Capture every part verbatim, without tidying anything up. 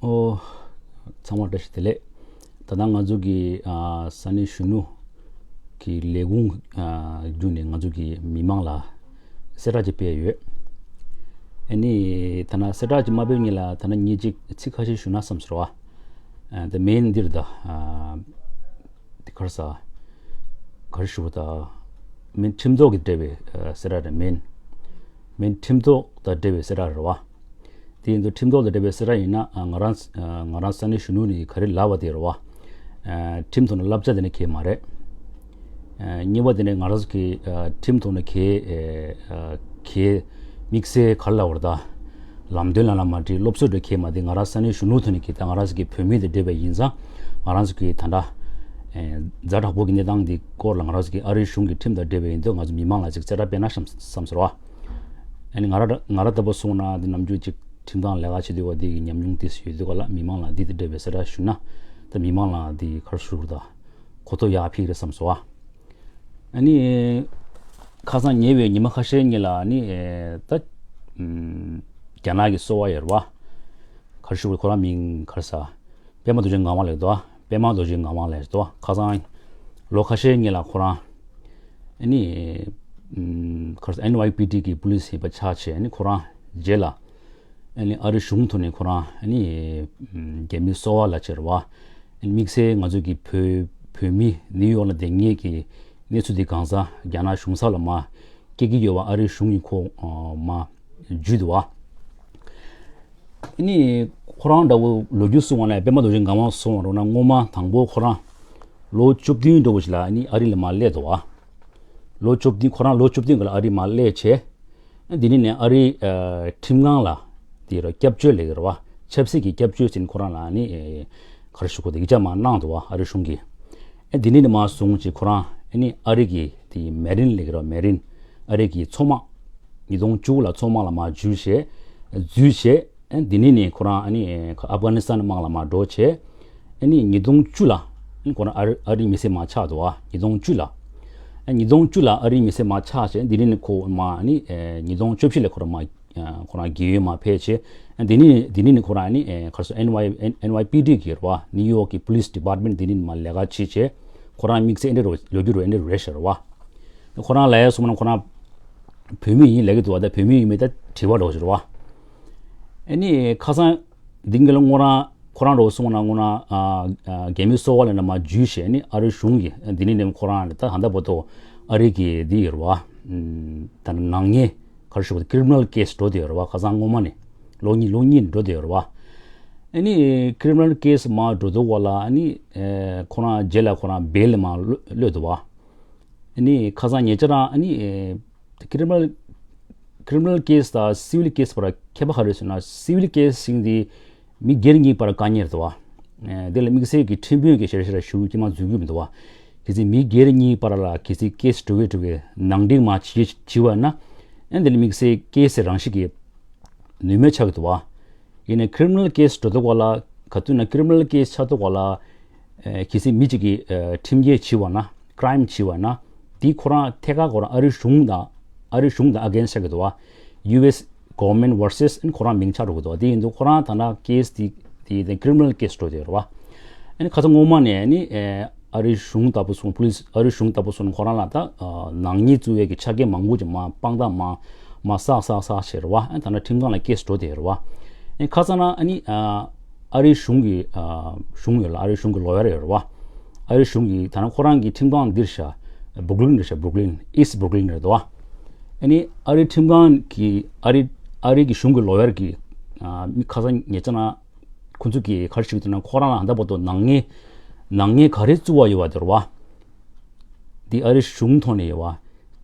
ཨོ། ཚང་མ་བཀྲ་ཤིས་བདེ་ལེགས། ད་ལྟ་ང་ཚོ་གི་ཨ་ས་གནས་གཞོན་ནུ་གི་ལས་ཁུངས་ཨ་བརྒྱུད་ནས་ང་ཚོ་གི་མི་མང་ལ་གསལ་བསྒྲགས་ཅིག་སྤེལ་ཡོད། ཨ་ནི་ད་ན་གསལ་བསྒྲགས་ཅིག་མ་སྤེལ་སྔོན་ལ་ད་ན་ཉིན་གཅིག་ཚིག་ཁ་ཤས་ཞུ་ན་བསམ་སོང་བ། ཨ་ད་མེན་འདིར་ད་ཨ་དེ་ག་རེ་ཟ། ག་རེ་ཞུ་བ་ད། མེན་ཁྲིམས་ཐོག་གི་འབྲེལ་བའི་ཨ་གསལ་བསྒྲགས་རེད། མེན། མེན་ཁྲིམས་ཐོག་དང་འབྲེལ་བའི་གསལ་བསྒྲགས་རེད་བ། དེ་ཡིན་དུས་ཁྲིམས་ཐོག་དང་འབྲེལ་བའི་གསལ་བསྒྲགས་ཡིན་ན་ཨ་ང་རང་ཨ་ང་རང་ས་གནས་གཞོན་ནུ་ནས་ག་རེ་ལབ་པ་དེ་རེད་བ། ཨ་ཁྲིམས་ཐོག་ནས་བསླབ་བྱ་དེ་ནི་གལ་མ་རེད། ཨ་གཉིས་པ་དེ་ནི་ང་རང་ཚོ་གི་ཨ་ཁྲིམས་ཐོག་ནས་གལ་ཨ་གལ་དམིགས་བསལ་ག་རེ་ལབ་པ་རེད་ད། ལམ་སྟོན་ལ་ལ་མ་འགྲིག་སློབ་གསོ་འགྲོ་གལ་མ་དེ་ང་རང་ས་གནས་གཞོན་ནུ་ཐོག་ནས་གལ་ད་ང་རང་ཚོ་གི་བོད་མི་དེ་འབྲེལ་བ་ཡིན་ཙང་ང་རང་ཚོ་གི་ད་ལྟ་ཨ་ཛ་དྲག་པོ་གི་གནས་སྟངས་འདི་སྐོར་ལ་ང་རང་ཚོ་གི་ཨ་རིའི་གཞུང་གི་ཁྲིམས་དང་འབྲེལ་བ་ཡིན་དུས་ང་ཚོ་མི་མང་ལ་ཅིག་གསལ་བསྒྲགས་སྤེལ་ན་བསམ་བསམ་ཟེར་བ། ཨ་ནི་ང་ར་ང་ར་ལྟ་བུ་སོང་ན་འདི་ནམ་རྒྱུན་ཅིག་ཁྲིམས་ཐང་ལས་ཀ་བྱེད་དུས་བ་འདི་གི་ཉམས་མྱོང་དེ་ཡོད་དུས་ག་ལ་མི་མང་ལ་འདི་དང་འབྲེལ་བའི་གསལ་བསྒྲགས་ཞུ་ན་ད་མི་མང་ལ་འདི་གར་ཞུ་རུ་ད་གོ་རྟོགས་ཡག་ཕིག་རེད་བསམ་སོང་བ། ཨ་ནི་ཁ་སང་ཉེ་བའི་ཉི་མ་ཁ་ཤས་གཉིས་ལ་ཨ་ནི་ད་རྒྱ་ནག་གི་གསོ་བ་ཡོད་རེད་བ། གར་ཞུ་ཁོ་རང་མིང་གར་ས། པད་མ་རྡོ་རྗེ་ངག་དབང་ལགས་དོ། པད་མ་རྡོ་རྗེ་ངག་དབང་ལགས་དོ། ཁ་སང་ལོ་ཁ་ཤས་སྔོན་ལ་ཁོ་རང་ཨ་ནི་ཁར་ཨེན་ཝའི་པི་ཌི་གི་པུ་ལིས་ཡིན་པ་ཆགས་བྱས་ཨ་ནི་ཁོ་རང་རྗེས་ལ་ཨ་ནི་ཨ་རི་གཞུང་ཐོག་ནས་ཁོ་རང་ཨ་ནི་རྒྱ་མི་གསོ་བ་ལ་བྱེད་ར་བ། ཨ་ནི་དམིགས་བསལ་ང་ཚོ་གི་བོད་བོད་མི་ནིའུ་ཡོག་ལ་བསྡད་མཁན་གྱི་གནས་ཚུལ་འདི་གང་ཟག་རྒྱ་ནག་གཞུང་ཚབ་ལ་མ་སྐྱེལ་གྱི་ཡོད་པ་ཨ་རི་གཞུང་གི་ཁོ་མ་བརྒྱུད་དུ་བ། ཨ་ནི་ཁོ་རང་འདྲ་བོ་ལོ་རྒྱུས་གསུང་བ་ན་པད་མ་རྡོ་རྗེ་ངག་དབང་གསུང་བ་རོགས་ན་སྔོན་མ་དང་པོ་ཁོ་རང་ལོ་བཅུ་བདུན་འགྲོ་བ་ཞིག་ལ་ཨ་ནི་ཨ་རི་ལ་མ་སླེབས་འདུག་བ། ལོ་བཅུ་བདུན་ཁོ་རང་ལོ་བཅུ་བདུན་ག་ལ་ཨ་རི་མ་སླེབས་བྱས། ཨ་འདི་ནི་ནས་ཨ་རི་ཁྲིམས་ཁང་ལ་དེ་ར་སྐྱབས་བཅོལ་ལས་ཀྱི་ར་བ་ཆབ་སྲིད་ཀྱི་སྐྱབས་བཅོལ་ཟིན་ཁོ་རང་ལ་ཨ་ནི་ག་རེ་ཞུ་དགོས་དེ་ཡིག་ཆ་མ་གནང་འདུག་བ་ཨ་རི་གཞུང་གིས། ཨ་འདི་ནི་ནས་མ་བཟུང་ཅིག་ཁོ་རང་ཨ་ནི་ཨ་རི་གི་དེ་མེ་རིན་ལས་ཀྱི་ར་མེ་རིན་ཨ་རི་གི་མཚོ་དམག་ཉིས་སྟོང་བཅུ་ལ་མཚོ་དམག་ལ་མ་འཇུས་བྱས་འཛུལ་བྱས། ཨ་འདི་ནི་ནས་ཁོ་རང་ཨ་ནི་ཨ་ཕ་ག་ནི་སི་ཐན་དམག་ལ་མ་འགྲོ་བྱས། ཨ་ནི་ཉིས་སྟོང་བཅུ་ལ་ཨ་ནི་ཁོ་རང་ཨ་རི་ཨ་རི་མི་སེར་མ་ཆགས་འདུག་བ་ཉིས་སྟོང་བཅུ་ལ། ཨ་ཉིས་སྟོང་བཅུ་ལ་ཨ་རི་མི་སེར་མ་ཆགས་བྱས་འདི་ནི་ནི་ཁོ་མ་ཨ་ནི་ཨ་ཉིས་སྟོང་བཅུ་བཞི་ལ་ཁོ་རང་མ་ཨ་ཁོ་རང་རྒས་ཡོལ་མ་ཕེབས་བྱས། ཨ་འདི་ནི་འདི་ནི་ནི་ཁོ་རང་ཨ་ནི་ཨ་ག་རེ་ཟེར་ཨེན་ཝའི་ཨེན་ཝའི་པི་ཌི་གི་རེད་བ་ནིའུ་ཡོག་གི་པུ་ལིས་ཌི་པཱར་ཊི་མེན་ཊི་འདི་ནི་ནི་མ་ལས་ཀ་བྱས་བྱས་ཁོ་རང་དམིགས་བསལ་ཨེ་འདྲ་རེད་ལོ་རྒྱུས་རེད་ཨེ་འདྲ་རེད་ཤག་རེད་བ། ཁོ་རང་ལ་ཡ་སོང་ན་ཁོ་རང་བོད་མི་ཡིན་ལབ་ཀྱི་འདུག་བ། ད་བོད་མི་ཡིན་མིན་ད་དྲི་བ་འདྲ་བོ་ཞིག་རེད་བ། ཨ་ནི་ཁ་སང་འདི་གི་ལ་ངོ་རང་ཁོ་རང་འདྲ་བོ་སོང་ན་ངོ་ན་ཨ་ཨ་རྒྱ་མི་གསོ་བ་ལ་ན་མ་འཇུས་བྱས་ཨ་ནི་ཨ་རི་གཞུང་གིས་འདི་ནི་ནི་ཁོ་རང་ད་ད་ལྟ་བར་དུ་ཨ་རི་གི་འདི་ཡོད་རེད་བ། ད་ནང་ཉེས་ག་རེ་ཞུ་བ་ཀི་རི་མི་ནལ་ཀེ་སི་འགྲོ་བསྡད་ཡོད་རེད་བ། ཁ་སང་སྔོན་མ་ནས་ལོ་གཉིས་ལོ་གཉིས་འགྲོ་བསྡད་ཡོད་རེད་བ། ཨ་ནི་ཀི་རི་མི་ནལ་ཀེ་སི་མ་འགྲོ་འདུག་བ་ལ་ཨ་ནི་ཨེ་ཁོ་རང་རྗེས་ལ་ཁོ་རང་བེལ་ལ་མ་གློད་འདུག་བ། ཨ་ནི་ཁ་སང་ཉེ་ཆར་རང་ཨ་ནི་ཨེ་ཀི་རི་མི་ནལ་ཀི་རི་མི་ནལ་ཀེ་སི་དང་སི་ཝིལ་ཀེ་སི་བར་ཁྱད་པར་ག་རེ་ཟེར་ན་སི་ཝིལ་ཀེ་སི་ཟེར་མཁན་དེ་མི་སྒེར་གཉིས་བར་དཀའ་ངལ་རེད་བ། ཨེ་དེ་ལ་དམིགས་བསལ་གྱི་ཁྲིམས་དཔོན་གྱི་ཞལ་ཞལ་ཞུ་ཀྱི་མ་འཛུལ་གྱི་མི་འདུག་བ། གལ་སྲིད་མི་སྒེར་གཉིས་བར་ལ་གལ་སྲིད་ཀེ་སི་འགྲོ་གི་འགྲོ་གི་ནང་འགྲིག་མ་བྱེད་བྱེད་བ་ན་ཨེ་དེ་ལ་དམིགས་བསལ་ཀེ་སི་རང་བཞིན་གྱི་ནུས་མེད་ཆགས་ཀྱི་འདུག་བ། ཡིན་ནའི་ཀི་རི་མི་ནལ་ཀེ་སི་འགྲོ་དུས་སྐབས་ལ་ག་དུས་ན་ཀི་རི་མི་ནལ་ཀེ་སི་ཆགས་དུས་སྐབས་ལ་ཨེ་གལ་སྲིད་མི་གཅིག་གིས་ཨེ་ཁྲིམས་འགལ་བྱས་པ་ན་ཀི་རའིམ་བྱས་པ་ན་དེ་ཁོ་རང་ཐད་ཀར་ཁོ་རང་ཨ་རི་གཞུང་དང་ཨ་རི་གཞུང་དང་ཨ་གེན་སི་ཆགས་ཀྱི་འདུག་བ། ཡུ་ཨེས་གོ་ཝར་མེན་ཊི་ཝར་སེ་སི་ཨེ་ཁོ་རང་མིང་ཆགས་འགྲོ་གི་འདུག་བ། དེ་ཡིན་དུས་ཁོ་རང་ད་ལྟ་ཀེ་སི་དེ་དེ་དེ་ཀི་རི་མི་ནལ་ཀེ་སི་འགྲོ་དེ་རེད་བ། ཨ་ནི་ཁ་སང་སྔོན་མ་ནས་ཨ་ནི་ཨེ་ཨ་རིའི་གཞུང་ལྟ་བུ་སོང་པུ་ལིས་ཨ་རིའི་གཞུང་ལྟ་བུ་སོང་ཁོ་རང་ལ་ད་ཨ་ནག་ཉེས་བཙུགས་ཡས་ཀྱི་ཆ་རྐྱེན་མང་པོ་ཅིག་མ་དཔང་རྟགས་མ་མ་བསགས་བསགས་བསགས་བྱས་རེད་བ། ཨ་ད་ནི་ཁྲིམས་ཁང་ལ་ཀེ་སི་འགྲོ་བསྡད་རེད་བ། ཨ་ཁ་སང་ན་ཨ་ནི་ཨ་ཨ་རིའི་གཞུང་གི་ཨ་གཞུང་ཡོད་ལ་ཨ་རིའི་གཞུང་གི་ལོ་ཡར་ཡོད་རེད་བ། ཨ་རིའི་གཞུང་གི་ད་ནི་ཁོ་རང་གི་ཁྲིམས་ཁང་འདིར་ཤ་སྦུག་ལིན་རེད་ཤ་སྦུག་ལིན་ཨིསི་སྦུག་ལིན་རེད་དོ། ཨ་ནི་ཨ་རིའི་ཁྲིམས་ཁང་གི་ཨ་རི་ཨ་རི་གི་གཞུང་གི་ལོ་ཡར་གི་ཨ་མི་ཁ་སང་ཉེ་ཆར་ན། ཁོ་ཚོ་གིས་ག་རེ་ཞིག་འདུག་ན་ཁོ་རང་ལ་ད་ལྟ་བར་དུ་ནག་ཉེས་ནག་ཉེས་ག་རེ་བཙུགས་པ་ཡོད་པ་དེ་རེད་བ། འདི་ཨ་རི་གཞུང་ཐོག་ནས་ཡོད་བ།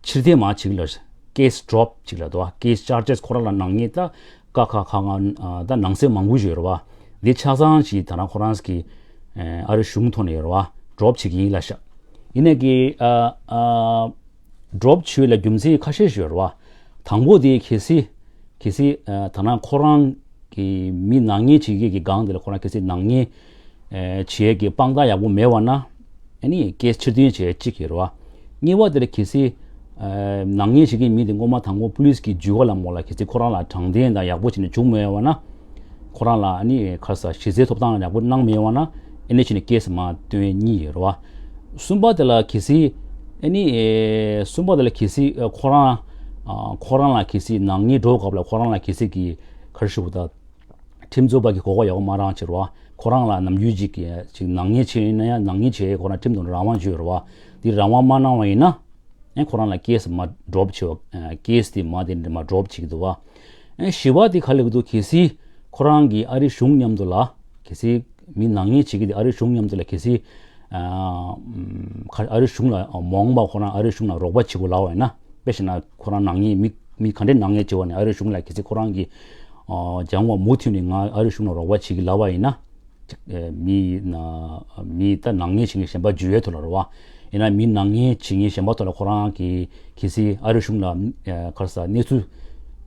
ཕྱིར་འཐེན་མ་བྱེད་ལ་ཀེ་སི་ཌོབ་བྱེད་ལ་འདུག་བ། ཀེ་སི་ཅར་ཇེས་ཁོ་རང་ལ་ནག་ཉེས་ད་ཀ་ཁ་ག་ང་ད་ནང་གསེས་མང་པོ་ཞིག་ཡོད་རེད་བ། འདི་ཆ་ཚང་ཞིག་ད་ནང་ཁོ་རང་གི་ཨ་རི་གཞུང་ཐོག་ནས་ཡོད་རེད་བ། ཌོབ་བྱེད་ཀྱི་ཡིན་ལ་ཤག་ཡིན་ནའི་གི་ཨ་ཨ། ཌོབ་བྱས་ལ་རྒྱུ་མཚན་ཁ་ཤས་ཤིག་ཡོད་རེད་བ། དང་པོ་དེ་གལ་སྲིད་གལ་སྲིད་ཨ་ད་ནང་ཁོ་རང་གི་མི་ནག་ཉེས་བྱེད་མཁན་གྱི་སྒང་དེ་ལ་ཁོ་རང་གལ་སྲིད་ནག་ཉེས་ཨ་བྱེད་ཀྱི་དཔང་རྟགས་ཡག་པོ་མེད་པ་ན་ཨ་ནི་ཀེ་སི་ཕྱིར་འཐེན་བྱེད་གཅིག་ཡོད་རེད་བ། གཉིས་པ་དེ་ལ་གལ་སྲིད་ཨ་ནག་ཉེས་བྱེད་མཁན་མི་དེ་སྔོན་མ་དང་པོ་པུ་ལིས་ཀྱི་འཇུག་ག་ལ་མོ་ལ་གལ་སྲིད་ཁོ་རང་ལ་དྲང་བདེན་དང་ཡག་པོ་བྱས་ནས་བྱུང་མེད་པ་ན་ ཁོ་རང་ལ་ཨ་ནི་ག་རེ་ཟེར་གཞི་རྩའི་ཐོབ་ཐང་ཡག་པོ་གནང་མེད་པ་ན་ཨ་ནི་ཕྱིན་ནས་ཀེ་སི་མར་བཏོན་གཉིས་ཡོད་རེད་བ། གསུམ་པ་དེ་ལ་གལ་སྲིད་ཨ་ནི་གསུམ་པ་དེ་ལ་གལ་སྲིད་ཁོ་རང་ཁོ་རང་ལ་གལ་སྲིད་ནག་ཉེས་འགྲོ་སྐབས་ལ་ཁོ་རང་ལ་གལ་སྲིད་ཀྱི་ག་རེ་ཞུ་དགོས་ད། ཁྲིམས་རྩོད་པ་གི་གོ་སྐབས་ཡག་པོ་མ་རག་ཕྱིར་བ། ཁོ་རང་ལ་ནམ་རྒྱུན་ཅིག་གི་ཅིག་ནག་ཉེས་བྱས་ཡིན་ན་ཡང་ནག་ཉེས་བྱས་ཁོ་རང་ཁྲིམས་དང་རང་དབང་བརྗོད་རེད་བ། འདི་རང་དབང་མ་གནང་བ་ཡིན་ན། ཨེ་ཁོ་རང་ལ་ཀེ་སི་མར་ཌོབ་བྱེད་པ། ཀེ་སི་དེ་མར་དེ་འདྲ་མར་ཌོབ་བྱེད་ཀྱི་འདུག་བ། ཨེ་བཞི་པ་དེ་ག་ལབ་ཀྱི་འདུག་གལ་སྲིད་ཁོ་རང་གིས་ཨ་རིའི་གཞུང་མཉམ་དུ་ལ་གལ་སྲིད་མི་ནག་ཉེས་བྱེད་ཀྱི་དེ་ཨ་རིའི་གཞུང་མཉམ་དུ་ལ་གལ་སྲིད་ཨ་ཨ་རིའི་གཞུང་ལ་མ་འོངས་པ་ཁོ་རང་ཨ་རིའི་གཞུང་ལ་རོགས་པ་བྱེད་དགོས་ལབ་པ་ཡིན་ན། དཔེ་བཞག་ན་ཁོ་རང་ནག་ཉེས་མི་མི་ག་འདྲའི་ནག་ཉེས་བྱེད་པ་ནས་ཨ་རིའི་གཞུང་ལ་གལ་སྲིད་ཁོ་རང་གིས་ཨ་སྦྱང་བ་མུ་མཐུད་ནས་ང་ཨ་རིའི་གཞུང་ལ་རོགས་པ་བྱེད་ཀྱི་ལབ་པ་ཡིན་ན། ཨེ་མི་ན་མི་ད་ནག་ཉེས་བྱེད་མཁན་གཞན་པ་འཇུ་ཡའི་ཐོག་ལ་རེད་བ། ཡིན་ན་མི་ནག་ཉེས་བྱེད་མཁན་གཞན་པ་ཐོག་ལ་ཁོ་རང་གིས་གལ་སྲིད་ཨ་རིའི་གཞུང་ལ་ཨེ་ག་རེ་ཟེར་གནས་ཚུལ་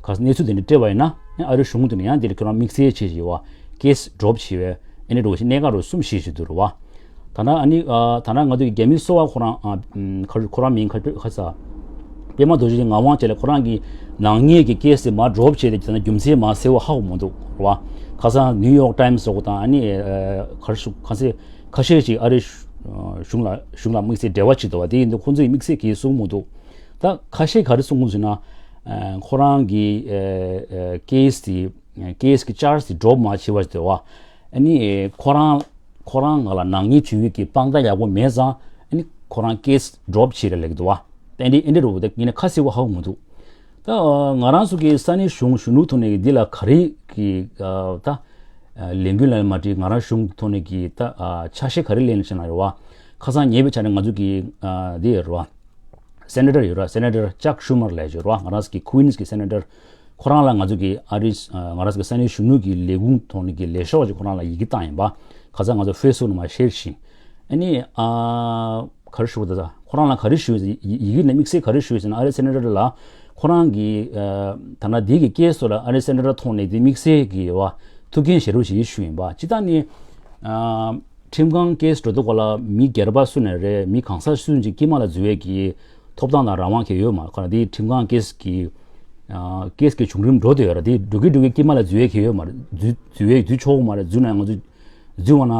ག་རེ་གནས་ཚུལ་དེ་འདྲ་སྤྲད་པ་ཡིན་ན་ཨ་རིའི་གཞུང་དེ་ནས་ཡང་དེ་ལ་ཁྱོད་རང་དམིགས་བསལ་བྱས་བྱས་བ་ཀེ་སི་ཌོབ་བྱས་པའི་ཨེ་ནི་འགྲོ་བ་ཞིག་གནད་འགག་རུ་གསུམ་བཞི་ཞིག་འདུག་རེད་བ། ད་ནང་ཨ་ནི་ཨ་ད་ནང་ང་ཚོ་གི་རྒྱ་མི་སོ་པ་ཁོ་རང་ཨ་ཁ་ཁོ་རང་མིང་ཁ་ཁ་ས་པད་མ་རྡོ་རྗེ་ངག་དབང་བཅས་ལ་ཁོ་རང་གི་ནག་ཉེས་ཀྱི་ཀེ་སི་དེ་མར་ཌོབ་བྱས་ཏེ་ད་ནང་རྒྱུ་མཚན་མར་གསལ་པོ་ཧ་གོ་མི་འདུག་རེད་བ། ཁ་སང་ནིའུ་ཡོག་ཊའིམ་སི་སོགས་དང་ཨ་ནི་ཁ་ཤས་ཁ་ཤས་ཁ་ཤས་ཅིག་ཨ་རིའི་གཞུང་ལ་གཞུང་ལ་དམིགས་བསལ་འབྲེལ་བ་བྱེད་འདུག་བ། དེ་ཡིན་དུས་ཁོང་ཚོས་དམིགས་བསལ་གྱིས་གསུངས་མི་འདུག་ད་ཁ་ཤས་ག་རེ་གསུངས་གསུངས་ཟེར་ན་ཁོ་རང་གི་ཀེ་སི་དེ་ཀེ་སི་གི་ཅར་ཇི་དེ་ཌོབ་མ་བྱས་པ་ཞིག་འདུག་བ། ཨ་ནི་ཁོ་རང་ཁོ་རང་ང་ལ་ནག་ཉེས་བྱུང་ཡོད་ཀྱི་དཔང་རྟགས་ཡག་པོ་མེད་ཙང་ཨ་ནི་ཁོ་རང་ཀེ་སི་ཌོབ་བྱས་རེད་ལབ་ཀྱི་འདུག་བ། ཨ་ནི་ཨེ་འདྲ་རུ་དེ་ངས་ནི་ཁ་གསལ་པོ་ཧ་གོ་མི་འདུག་ད་ང་རང་ཚོ་གི་ས་གནས་གཞུང་གཞོན་ནུ་ཐོག་ནས་འདི་ལ་ག་རེ་གི་ད་ལས་འགུལ་ལ་མ་བྲིས་ང་རང་གཞུང་ཐོག་ནས་གི་ད་ཆ་ཤས་ག་རེ་ལེན་ཞེ་ན་རེད་བ། ཁ་སང་ཉེ་བའི་ཆ་ནས་ང་ཚོ་གི་འདི་རེད་བ། སེ་ནེ་ཊར་ཡོད་ར། སེ་ནེ་ཊར་ཅག་ཤུ་མར་ལབ་ཡོད་ར། ང་རང་ཚོ་གི་ཀུན་སི་གི་སེ་ནེ་ཊར་ཁོ་རང་ལ་ང་ཚོ་གི་ཨ་རི་ང་རང་ཚོ་གི་ས་གནས་གཞོན་ནུ་གི་ལས་ཁུངས་ཐོག་ནས་གི་ལས་ཤོག་ཅིག་ཁོ་རང་ལ་ཡི་གེ་བཏང་ཡིན་པ། ཁ་སང་ང་ཚོ་ཕེ་སི་བུག་ནང་མར་ཤེར་ཞིང་། ཨ་ནི་ཨ་ག་རེ་ཞུ་དགོས་ད། ཁོ་རང་ལ་ག་རེ་ཞུས་ཡི་གེ་ནས་དམིགས་བསལ་ག་རེ་ཞུས་ཟེར་ན་ཨ་རི་སེ་ནེ་ཊར་ལ་ཁོ་རང་གི་ཨ་ད་ནང་འདི་གི་ཀེ་སི་ཐོག་ལ་ཨ་རི་སེ་ནེ་ཊར་ཐོག་ནས་འདི་དམིགས་བསལ་གི་ཡོད་བ་ཐུགས་འགན་བཞེས་རོགས་ཞེས་ཞུས་ཡིན་པ། སྤྱིར་བཏང་ནི་ཨ། ཁྲིམས་ཁང་ཀེ་སི་འགྲོ་དུས་སྐོར་ལ་མི་སྒེར་པ་སུ་ནས་རེད། མི་གང་ཟག་སུ་ཅིག་དཀྱིལ་མ་ལ་འཛུལ་བའི་གི་ཐོབ་ཐང་དང་རང་དབང་གང་ཡོད་མ་རེད། ཁོ་ན་དེའི་ཁྲིམས་ཁང་ཀེ་སི་གི་ཨ་ཀེ་སི་གི་བྱུང་རིམ་འགྲོ་དུས་ཡོད་རེད། དེ་འགྲོ་གི་འགྲོ་གི་དཀྱིལ་མ་ལ་འཛུལ་བའི་གང་ཡོད་མ་རེད། འཛུལ་འཛུལ་བའི་འཛུལ་ཆོག་གི་མ་རེད། འཛུལ་ན་ང་ཚོ་འཛུལ་བ་ན་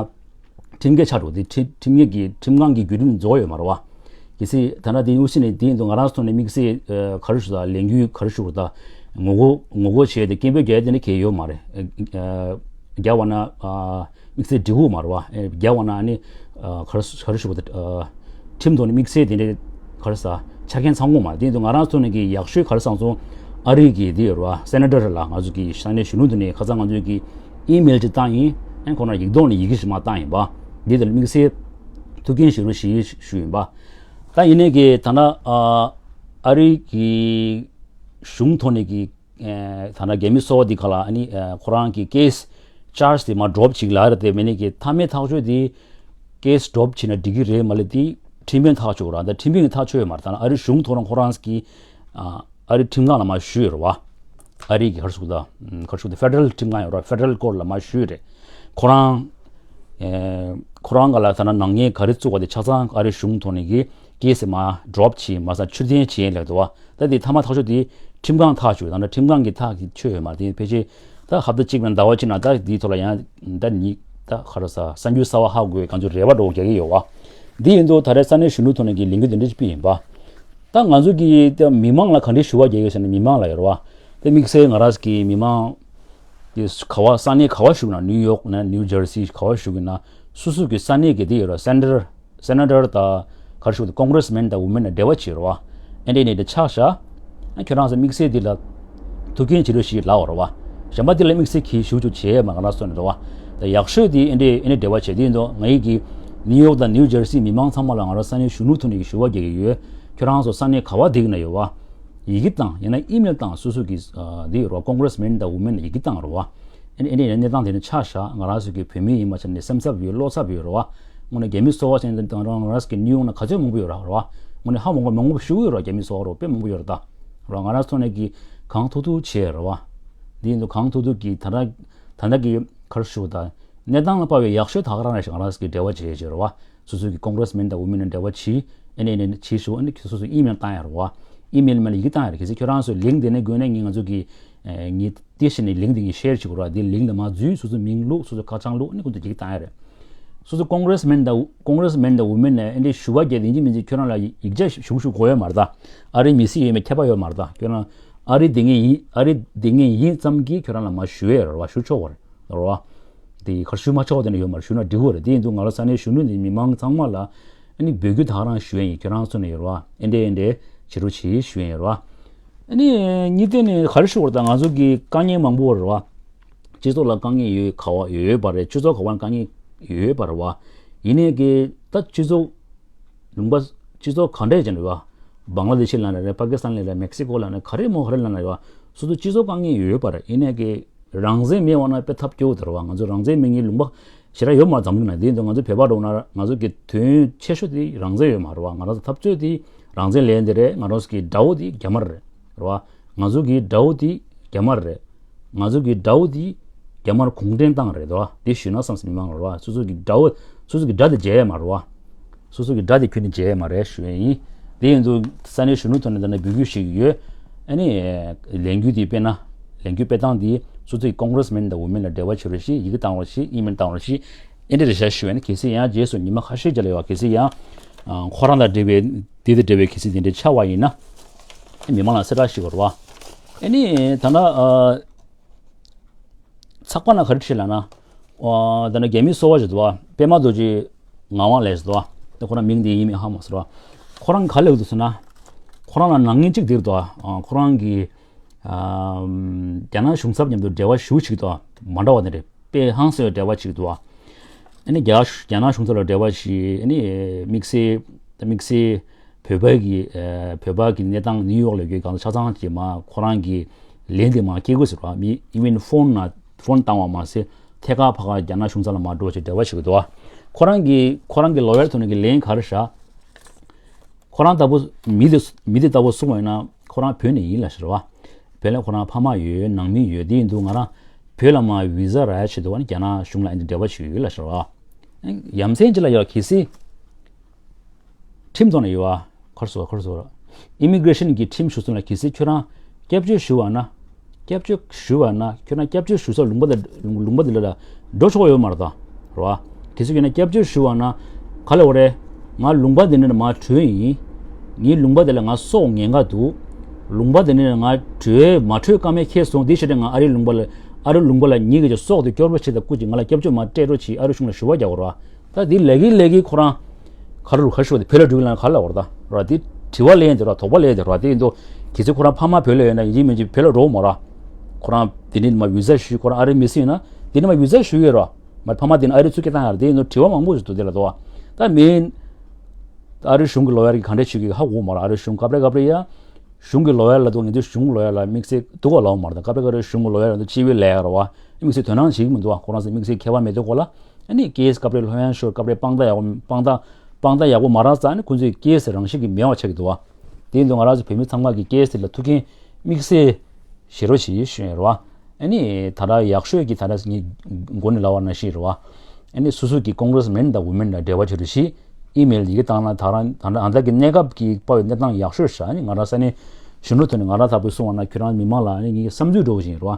ཁྲིམས་འགལ་ཆགས་འགྲོ། དེ་ཁྲིམས་ཁྲིམས་འགལ་གི་ཁྲིམས་ཁང་གི་བརྒྱུད་རིམ་རྫོགས་ཡོད་མ་རེད་བ། གལ་སྲིད་ད་ལྟ་དེ་དངོས་གཞི་ནས་དེ་ཡིན་དུས་ང་རང་ཚོ་ནས་དམིགས་བསལ་ཨ་ག་རེ་ཞུ་ད། ལས་འགུལ་ག་རེ་ཞུ་དགོས་ད། ངོ་རྒོལ་ངོ་རྒོལ་བྱས་ཏེ་སྐད་འབོད་རྒྱག་ཡ་དེ་འདྲ་གང་ཡང་ཡོད་མ་རེད། ཨ་རྒྱག་པ་ན་ཨ་དམིགས་བསལ་འགྲིག་གི་མ་རེད་བ། ཨ་རྒྱག་པ་ན་ཨ་ནི་ཨ་ག་རེ་ག་རེ་ཞུ་དགོས་ད། ཨ་ཁྲིམས་ཐོག་ནས་དམིགས་བསལ་དེ་འདྲ་ག་རེ་ཟ་ཆ་རྐྱེན་ཚང་དགོས་མ་རེད། དེ་ཡིན་དུས་ང་རང་ཚོ་ནས་ཀྱི་ཡག་ཤོས་ག་རེ་བསམ་སོང་། ཨ་རི་གི་དེ་ཡོད་རེད་བ། སེ་ནེ་ཊར་ལ་ང་ཚོ་གི་ས་གནས་གཞོན་ནུ་དེ་ནས་ཁ་སང་ང་ཚོ་གི་ཨི་མེལ་ཅིག་བཏང་ཡིན། ཨ་ཁོ་ན་ཡིག་ཐོག་ནས་ཡི་གེ་ཞིག་མར་བཏང་ཡིན་པ། འདི་དེ་ལ་དམིགས་བསལ་ཐུགས་འགན་བཞེས་རོགས་ཞེས་ཞུས་ཡིན་པ། ད་ཡིན་ནའི་གི་ད་ལྟ་ཨ་ཨ་རི་གི་གཞུང་ཐོག་ནས་ཀྱི་ཨ་ད་ལྟ་རྒྱ་མི་སོ་པ་འདི་ག་ལ་ཨ་ནི་ཨ་ཁོ་རང་གི་ཀེ་སི་ཅར་ཇི་དེ་མར་ཌོབ་བྱེད་ལབ་རེད་དེ། མིན་ནའི་གི་མཐའ་མའི་ཐག་གཅོད་དེ་ཀེ་སི་ཌོབ་བྱས་ན་འགྲིག་གི་རེད་མ་རེད་དེ་ཁྲིམས་དཔོན་ཐག་གཅོད་ར། ད་ཁྲིམས་དཔོན་གྱི་ཐག་གཅོད་ཡོད་མ་རེད། ད་ལྟ་ཨ་རི་གཞུང་ཐོག་རང་ཁོ་རང་གི་ཨ་ཨ་རི་ཁྲིམས་ཁང་ལ་མར་ཞུས་ཡོད་རེད་བ། ཨ་རི་གི་ག་རེ་ཞུ་དགོས་ད། ག་རེ་ཞུ་དགོས་ད། ཕེ་ཌེ་རལ་ཁྲིམས་ཁང་ཡོད་རེད། ཕེ་ཌེ་རལ་ཀོརཊ་ལ་མར་ཞུས་རེད། ཁོ་རང་ཨེ་ཁོ་རང་ག་ལ་ཐ་ན་ནག་ཉེས་ག་རེ་བཙུགས་པ་དེ་ཆ་ཚང་ཨ་རི་གཞུང་ཐོག་ནས་ཀྱི་ཀེ་སི་མར་ཌོབ་བྱས་མ་ཟད་ཕྱིར་འཐེན་བྱས་ལབ་འདུག་བ། ད་དེ་མཐའ་མ་ཐག་གཅོད་དེ་ཁྲིམས་ཁང་ཐག་གཅོད། ད་ནི་ཁྲིམས་ཁང་གི་ཐག་གི་ཆོད་ཡོད་མ་རེད། དེ་ཕལ་ཆེར་ད་ཧབ་ཏ་གཅིག་ནས་ཟླ་བ་གཅིག་ནང་ད་དེའི་ཐོག་ལ་ཡང་ད་ཉིད་ད་ག་རེ་ཟ་གསར་འགྱུར་གསར་པ་ཧ་གོ་གང་ཚོད་རེ་བ་འདྲ་བོ་རྒྱག་གི་ཡོད་བ། འདི་ཡིན་དུས་ད་རེས་ས་གནས་གཞོན་ནུ་ཐོག་ནས་ཀྱི་ལས་འགུལ་དེ་འདྲ་ཞིག་སྤེལ་ཡིན་པ། ད་ང་ཚོ་གི་ད་མི་མང་ལ་ག་འདྲའི་ཞུ་བ་རྒྱག་ཡོད་ཟེར་ན། མི་མང་ལ་ཡོད་རེད་བ། ད་དམིགས་བསལ་ང་རང་གི་མི་མང་དེ་ག་བ་ས་གནས་ག་བ་བཞུགས་ན། ནིའུ་ཡོག་ན་ནིའུ་ཇར་སི་ག་བ་བཞུགས་ཡིན་ན་སོ་སོ་གི་ས་གནས་ཀྱི་དེ་ཡོད་རེད། སེ་ནེ་ཊར་སེ་ནེ་ཊར་དང་ག་རེ་ཞུ་དགོས་དེ་ཀོང་གྷི་རེ་སི་མེན་དང་ཝུ་མེན་ལ་འབྲེལ་བ་བྱེད་རེད་བ། ཨེ་འདྲས་ནས་འདི་ཆགས་བཞག་ཨ་ཁྱོད་རང་ཚོ་དམིགས་བསལ་འདི་ལ་ཐུགས་འགན་བྱེད་རོགས་ཞེས་ལབ་པ་རེད་བ། གཞན་པ་འདི་ལ་དམིགས་བསལ་གྱིས་ཞུ་ཆོག་བྱས་མ་ང་རང་སོ་ནས་རེད་བ། ད་ཡག་ཤོས་འདི་ཨེ་འདྲས་ཨེ་འདྲས་འབྲེལ་བ་བྱས། དེ་ཡིན་དུས་ང་ཡི་གི་ནིའུ་ཡོག་དང་ནིའུ་ཇར་སི་མི་མང་ཚང་མ་ལ་ང་རང་ས་གནས་གཞོན་ནུ་ཐོག་ནས་ཀྱི་ཞུ་བ་རྒྱག་གི་ཡོད། ཁྱོད་རང་ཚོ་ས་གནས་ག་བ་བསྡད་ཀྱི་ན་ཡོད་བ། ཡི་གེ་བཏང་ཡང་ན་ཨི་མེལ་བཏང་། སོ་སོ་གི་འདི་ཡོད་རེད་བ། ཀོང་གྷི་རེ་སི་མེན་དང་ཝུ་མེན་ལ་ཡི་གེ་བཏང་རེད་བ། ཨེ་ཨེ་ནས་གནས་སྟངས་དེ་ནི་ཆ་བཞག་ང་རང་ཚོ་གི་བོད་མི་ཡིན་པ་ཆ་ནས་སེམས་འཚབ་ཡོད། བློ་འཚབ་ཡོད་རེད་བ། དངོས་གནས་རྒྱ་མི་སོ་པ་ཅན་དང་རང་རང་ཚོ་གི་ནིའུ་ཡོག་ན་ག་ཚོད་མང་པོ་ཡོད་རེད་བ། དངོས་གནས་ཧ་མ་གོ་མང་པོ་ཞེ་པོ་ཡོད་རེད། རྒྱ་མི་སོ་པ་རོ་དཔེ་མང་པོ་ཡོད་རེད་ད། རེད་བ། ང་རང་ཚོ་ནས་ཀྱི་གང་ཐུབ་ཐུབ་བྱས་རེད་བ། འདི་ཡིན་དུས་གང་ཐུབ་ཐུབ་ཀྱི་ད་ལྟ་ད་ལྟ་གི་ག་རེ་ཞུ་དགོས་ད། གནས་སྟངས་ལ་དཔག་པའི་ཡག་ཤོས་ད་ག་རང་རེད་ཞེས་ང་རང་ཚོ་གི་འབྲེལ་བ་བྱས་བྱས་རེད་བ། སོ་སོ་གི་ཀོང་གྷི་རེ་སི་མེན་དང་ཝུ་མེན་ནས་འབྲེལ་བ་བྱས། ཨེ་ནས་ཨེ་ནས་བྱས་ཞུ། ཨེ་ནས་སོ་སོ་ཨི་མེལ་བཏང་ཡ་རེད་བ། ཨི་མེལ་མེད་ལ་ཡི་གེ་བཏང་ཡ་རེད། གལ་སྲིད་ཁྱོད་རང་ཚོ་ལིང་དེ་ནས་དགོས་ན་ངས་ང་ཚོ་གི་ངས་ དེ་བཞིན་ནི་ལིང་དེ་གི་ཤེར་བྱེད་དགོས་ར། དེ་ལིང་ལ་མ་འཛུལ། སོ་སོ་མིང་བླུགས། སོ་སོ་ཁ་བྱང་བླུགས། ཨ་ནི་ཁོང་ཚོ་ཡིག་བཏང་ཡ་རེད། སོ་སོ་ཀོང་གྷི་རེས་མེན་དང་ཀོང་གྷི་རེས་མེན་དང་ཝུ་མེན་ནས་ཨ་འདྲའི་ཞུ་བ་བརྒྱབ་དེ་ཡིན་གཅིག་མིན་གཅིག་ཁྱོད་རང་ལ་ཡིག་ཆ་ཞུ་ཞུ་དགོས་ཡོད་མ་རེད་ད། ཨ་རིའི་མི་སེར་ཡིན་མིན་ཁྱད་པར་ཡོད་མ་རེད་ད། ཁྱོད་རང་ཨ་རིའི་དེ་ངེས་ཡིན། ཨ་རིའི་དེ་ངེས་ཡིན་ཙམ་གྱིས་ཁྱོད་རང་ལ་མ་ཞུ་ཡ་རེད་བ། ཞུ་ཆོག་གི་རེད་བ། དེ་གར་ཞུ་མ་ཆོག་དེ་ནས་ཡོད་མ་རེད། ཞུ་ན་འགྲིག་གི་རེད། དེ་ཡིན་དུས་ང་རང་ས་གནས་གཞོན་ནུ་ནས་མི་མང་ཚང་མ་ལ་ཨ་ནི་འབོད་སྐུལ་ད་ག་རང་ཞུ་ཡ་ཡིན། ཁྱོད་རང་ཚོ་ནས་ཡོད་རེད་བ། ཨེ་འདྲས་ཨེ་འདྲས་བྱེད་རོགས་བྱེད་ཞུ་ཡ་ཡིན་རེད་བ། ཨ་ནི་གཉིས་དེ་ནས་ག་རེ་ཞུ་དགོས་རེད་ད། ང་ཚོ་གི་དཀའ་ངལ་མང་པོ་རེད་བ། སྤྱི་ཚོགས་ལ་དཀའ་ངལ་ཡོད་ག་བ་ཡོད་པ་རེད། སྤྱི་ཚོགས་ག་བ་ལ་དཀའ་ངལ་ཡོད་པ་རེད་བ། ཡིན་ནའི་གི་ད་སྤྱི་ཚོགས་ལུང་པ་སྤྱི་ཚོགས་ག་འདྲས་ཅན་རེད་བ། བང་ལ་དེ་ཤི་ལ་ན་རེད། པ་ཀི་སི་ཐན་ལ་རེད། མེག་སི་ཀོ་ལ་ན་ག་རེ་མོ་ག་རེ་ལ་ན་རེད་བ། སོ་སོ་སྤྱི་ཚོགས་དཀའ་ངལ་ཡོད་པ་རེད། ཡིན་ནའི་གི་རང་བཙན་མེད་པ་ན་དཔེ་ཐབས་སྐྱོ་བོ་དེ་རེད་བ། ང་ཚོ་རང་བཙན་མེད་མཁན་ལུང་པ་ཞེ་དྲག་ཡོད་མ་རེད། འཛམ་གླིང་ན། དེ་ཡིན་དུས་ང་ཚོ་བོད་པ་འགྲོ་ན་ང་ཚོ་གི་དོན་ཆེ་ཤོས་དེ་རང་བཙན་ཡོད་མ་རེད་བ། ང་རང་ཚོ་འཐབ་རྩོད་དེ་རང་བཙན་ལེན་དེ་རེད། ང་རང་ཚོ་གི་དགྲ་བོ་དེ་རྒྱ་དམར་རེད། རེད་བ། ང་ཚོ་གི་དགྲ་བོ་དེ་རྒྱ་དམར་རེད། ང་ཚོ་གི་དགྲ་བོ་དེ་རྒྱ་དམར་གུང་ཁྲན་ཏང་རེད་དོ། དེ་ཞུས་ན་བསམ་སོང་མི་མང་རེད་བ། སོ་སོ་གི་དགྲ་བོ་སོ་སོ་གི་དགྲ་དེ་བརྗེད་ཡ་མ་རེད་བ། སོ་སོ་གི་དགྲ་དེ་ཁྱོན་ནས་བརྗེད་ཡ་མ་རེད་ཞུ་ཡ་ཡིན། དེ་ཡིན་དུས་ས་གནས་གཞོན་ནུ་ཐོག་ནས་ད་ནི་འབོད་སྐུལ་ཞིག་ཡོད། ཨ་ནི་ལས་འགུལ་དེ་སྤེལ་ན་ལས་འགུལ་སྤེལ་སྟངས་དེ་སོ་སོ་གི་ཀོང་གྷི་རེས་མེན་དང་ཝུ་མེན་ལ་འབྲེལ་བ་བྱེད་རོགས་ཞེས། ཡི་གེ་བཏང་རོགས་ཞེས། ཨི་མེལ་བཏང་རོགས་ཞེས། ཨེ་འདྲ་རེ་བྱ་ཞུ་བས་ནི། གལ་སྲིད་ཡང་རྗེས་སུ་ཉི་མ་ཁ་ཤས་རྗེས་ལ་ཡོད་པ། གལ་སྲིད་ཡང་ཨ་ཁོ་རང་དང་འབྲེལ་བའི་དེ་དང་འབྲེལ་བའི་གལ་སྲིད་དེ་འདྲའི་ཆགས་པ་ཡིན་ན། མི་མང་ལ་གསལ་བསྒྲགས་ཞུ་དགོས་རེད་བ། ཨ་ནི་ད་ལྟ་ཨ་ཚགས་པར་ནང་ག་རེ་བྲིས་ལབ་ན། ཨ་ད་ནི་རྒྱ་མི་སོ་པ་ཞིག་འདུག་བ། པད་མ་རྡོ་རྗེ་ངག་དབང་ལགས་ཞིག་འདུག་བ། ད་ཁོ་རང་མིང་དེ་ཡིན་མིན་ཧ་མ་ཟེར་བ། ཁོ་རང་ག་ལབ་འདུག་ཟེར་ན། ཁོ་རང་ལ་ནག་ཉེས་གཅིག་འདུག་བ། ཨ་ཁོ་རང་གིས་ཨ་རྒྱ་ནག་གཞུང་ཚབ་མཉམ་དུ་འབྲེལ་བ་ཞེ་པོ་ཅིག་འདུག་བ། མ་འདྲ་བ་དེ་འདྲ། དཔེ་ཧང་སངས་པའི་འབྲེལ་བ་ཅིག་འདུག་བ། ཨ་ནི་རྒྱ་རྒྱ་ནག་གཞུང་ཚབ་ལ་འབྲེལ་བ་ཞིག་ཨ་ནི་དམིགས་བསལ་དམིགས་བསལ་བོད་པ་གི་ཨ་བོད་པ་གི་གནས་སྟངས་ནིའུ་ཡོག་ལ་ཡོད་གང་ཆ་ཚང་གི་མ་ཁོ་རང་གི་ལན་དེ་མ་སྐྱེལ་དགོས་ཟེར་བ། མི་ཨི་ཝན་ཕོན་ན་ཕོན་བཏང་བ་མ་ཟད་ཐད་ཀར་ཕ་ག་རྒྱ་ནག་གཞུང་ཚབ་ལ་མ་འགྲོ་ཅེས་འབྲེལ་བ་ཞིག་འདུག་བ། ཁོ་རང་གི་ཁོ་རང་གི་ལོ་ཡར་ཐོག་ནས་གི་ལན་ག་རེ་བཞག་ཁོ་རང་ལྟ་བུ་མི་དེ་མི་དེ་ལྟ་བུ་གསུངས་པ་ཡིན་ན་ཁོ་རང་བོད་ནས་ཡིན་ལབ་ཤག་རེད་བ། བོད་ལ་ཁོ་རང་ཕ་མ་ཡོད། ནང་མི་ཡོད། དེ་ཡིན་དུས་ང་རང་བོད་ལ་མར་བི་ཟ་རག་ཡ་ཆེད་དུ་བ་ནི་རྒྱ་ནག་གཞུང་ལ་ཨ་ནི་འབྲེལ་བ་ཞུ་ཡོད་ལབ་ཤག་རེད་བ། ཡ་མཚན་ཅིག་ལ་ཡོད། གལ་སྲིད་ཁྲིམས་ཐོག་ནས་ཡོད་བ། ཁར་སོ་ཁར་སོ་ཨི་མི་གྷི་རེ་ཤན་གྱི་ཁྲིམས་ཞུ་སོང་ལ། གལ་སྲིད་ཁྱོད་རང་སྐྱབས་བཅོལ་ཞུ་བ་ན། སྐྱབས་བཅོལ་ཞུ་བ་ན་ཁྱོད་རང་སྐྱབས་བཅོལ་ཞུ་ས་ལུང་པ་དེ་ལུང་པ་དེ་ལ་འགྲོ་ཆོག་ཡོད་མ་རེད་ད། རེད་བ། གལ་སྲིད་ཁྱོད་རང་སྐྱབས་བཅོལ་ཞུ་བ་ན་ག་ལ་འོ་རེད། ང་ལུང་པ་དེ་ནས་མར་བྲོས་ཡིན། ངའི་ལུང་པ་དེ་ལ་ང་སྲོག་ཉེན་ཁ་འདུག་ལུང་པ་དེ་ནས་ང་བྲོས་མ་བྲོས་ཀ་མེད་ཁྱེད་སོང་། དེ་ཕྱིར་ང་ཨ་རིའི་ལུང་པ་ལ་ཨ་རིའི་ལུང་པ་ལ་ཉིད་ཀྱི་སྲོག་དེ་སྐྱོབ་རོགས་བྱེད་དང་སྐུ་མཁྱེན། ང་ལ་སྐྱབས་བཅོལ་མར་སྤྲད་རོགས་བྱེད། ཨ་རི་གཞུང་ལ་ཞུ་བ་རྒྱག་དགོས་རེད་བ། ད་འདི་ལས་ཀྱི་ལས་ཀྱི་ཁོ་རང་ག་རེ་རུ་ག་ཤོག་དེ་བོད་ལ་འགྲོ་གི་ལ་ག་རེ་ལབ་པ་རེད་ད། ར་དེ་དྲི་བ་ལན་དེ་ར་དོགས་པ་ལན་དེ་ར་དེ་ཡིན་དུས་གལ་སྲིད་ཁོ་རང་ཕ་མ་བོད་ལ་ཡོད་ན་ཡིན་གཅིག་མིན་གཅིག་བོད་ལ་འགྲོ་མ་ར། ཁོ་རང་དེ་ནས་མ་བི་ཟ་ཞུས། ཁོ་རང་ཨ་རི་མི་སེར་ཡིན་ན་དེ་ནས་མ་བི་ཟ་ཞུ་གི་ར། མ་ཕ་མ་དེ་ནས་ཨ་རི་ཚུར་སྐྱེལ་བཏང་ཡ་ར། དེ་ཡིན་དུས་དྲི་བ་མང་པོ་ཞིག་འདུག་དེ་ལ་དོ། ད་མིན་ཨ་རི་གཞུང་གི་ལོ་ཡར་གྱི་ག་འདྲས་བྱེད་ཀྱི་ཧ་གོ་མ་ར། ཨ་རི་གཞུང་སྐབས་རེ་སྐབས་རེ་ཡ་གཞུང་གི་ལོ་ཡར་ལ་དུ་ངེས་དུས་གཞུང་ལོ་ཡར་ལ་དམིགས་བསལ་འདུག་ག་ལབ་མ་ར། ད་སྐབས་རེ་སྐབས་རེ་གཞུང་གི་ལོ་ཡར་ལ་དུ་སྤྱི་བའི་ལས་ཀ་ར་བ། དམིགས་བསལ་དོ་སྣང་བྱེད་ཀྱི་མི་འདུག་བ། ཁོ་རང་ཚོ་དམིགས་བསལ་མཁས་པ་མེད་དུས་སྐོར་ལ། ཨ་ནི་ཀེ་ཨེས་སྐབས་རེ་ལྷོད་ཡངས་ཤོར། སྐབས་རེ་དཔང་རྟགས་ཡག་པོ་དཔང་རྟགས་དཔང་རྟགས་ཡག་པོ་མ་རག་ཙང་ཨ་ནི་ཁོང་ཚོས་ཀེ་ཨེས་རང་བཞིན་གྱིས་མེད་པ་ཆགས་ཀྱི་འདུག་བ། དེ་ཡིན་དུས་ང་རང་ཚོ་བོད་མི་ཚང་མ་གིས་ཀེ་ཨེས་ལ་ཐུགས་འགན་དམིགས་བསལ་བཞེས་རོགས་བྱེད་ཞུ་ཡ་རེད་བ། ཨ་ནི་ད་ལྟ་ཡག་ཤོས་ཀྱི་ད་ལྟ་ངས་མགོ་ནས་ལབ་པ་ནང་བཞིན་རེད་བ། ཨ་ནི་སོ་སོ་གི་ཀོང་གྷི་རེས་མེན་དང་ཝུ་མེན་ལ་འབྲེལ་བ་བྱེད་རོགས་ཞེས་ཨི་མེལ་ཡི་གེ་བཏང་ན། ད་རང་ད་ལྟ་ཨ་ད་གི་གནས་སྐབས་ཀྱི་དཔའ་བའི་གནས་སྟངས་ཡག་ཤོས་ཤ། ཨ་ནི་ང་རང་ས་གནས་གཞོན་ནུ་ཐོག་ནས་ང་རང་ལྟ་བུ་གསུངས་པ་ན་ཁྱོད་རང་མི་མང་ལ་ཨ་ནི་ངས་བསམ་ཚུལ་འགྲོ་བཞིན་རེད་བ།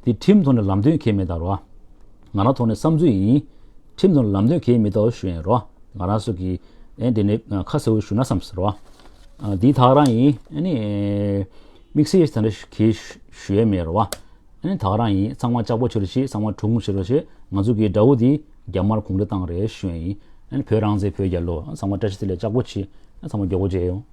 དེ་ཁྲིམས་ཐོག་ནས་ལམ་སྟོན་གལ་མེད་ད་རེད་བ། ང་རང་ཐོག་ནས་བསམ་ཚུལ་ཡིན། ཁྲིམས་དང་ལམ་སྟོན་གལ་མི་འདུག་ཞུ་ཡིན་རོ། ང་རང་ཚོ་གིས་ཨེ་འདི་ནས་ཁ་གསལ་བོ་ཞུ་ན་བསམ་ཟེར་རོ། འདི་ཐག་རང་ཡིན། ཨ་ནི་དམིགས་བསལ་ད་ནི་གལ་ཞུ་ཡས་མེད་རོ། ཨ་ནི་ཐག་རང་ཡིན། ཚང་མ་ལྕགས་པོ་ཆེ་རུ་བྱེད། ཚང་མ་གྲུང་ཆེ་རུ་བྱེད། ང་ཚོ་གི་དགྲ་བོ་འདི་རྒྱ་དམར་གུང་ཁྲན་ཏང་རེད་ཞུ་ཡིན། ཨ་ནི་བོད་རང་བཙན་བོད་རྒྱལ་ལོ། ཚང་མ་བཀྲ་ཤིས་བདེ་ལེགས། ལྕགས་པོ་ཆེ། ཚང་མ་མགྱོགས་པོ་མཇལ་ཡོང་།